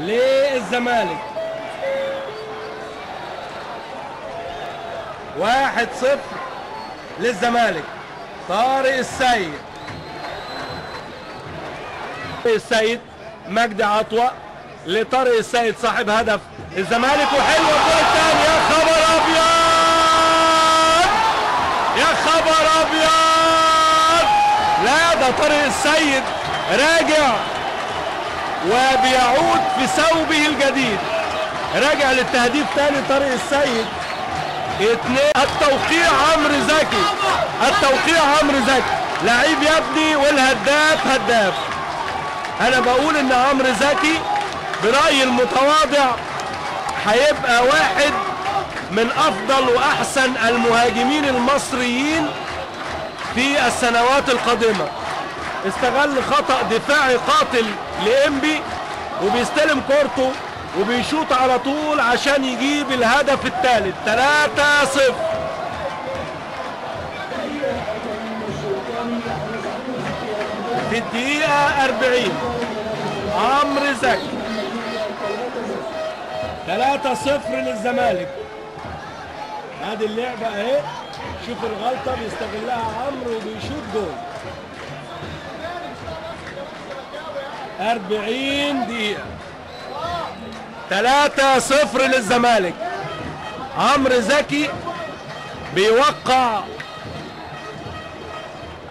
للزمالك. 1-0 للزمالك. طارق السيد، السيد مجدي عطوة لطارق السيد صاحب هدف الزمالك، وحلوه الجول الثاني. يا خبر ابيض، يا خبر ابيض، لا ده طارق السيد راجع وبيعود في ثوبه الجديد، راجع للتهديف تاني طارق السيد. 2. التوقيع عمرو زكي، التوقيع عمرو زكي، لعيب يبني والهداف هداف. انا بقول ان عمرو زكي برأيي المتواضع هيبقى واحد من افضل واحسن المهاجمين المصريين في السنوات القادمة. استغل خطأ دفاعي قاتل لإنبي وبيستلم كورته وبيشوط على طول عشان يجيب الهدف الثالث. 3-0. في الدقيقة 40 عمرو زكي. 3-0 للزمالك. ادي اللعبة اهي، شوف الغلطة بيستغلها عمرو وبيشوط جول. 40 دقيقة، 3-0 للزمالك. عمرو زكي بيوقع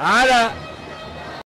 على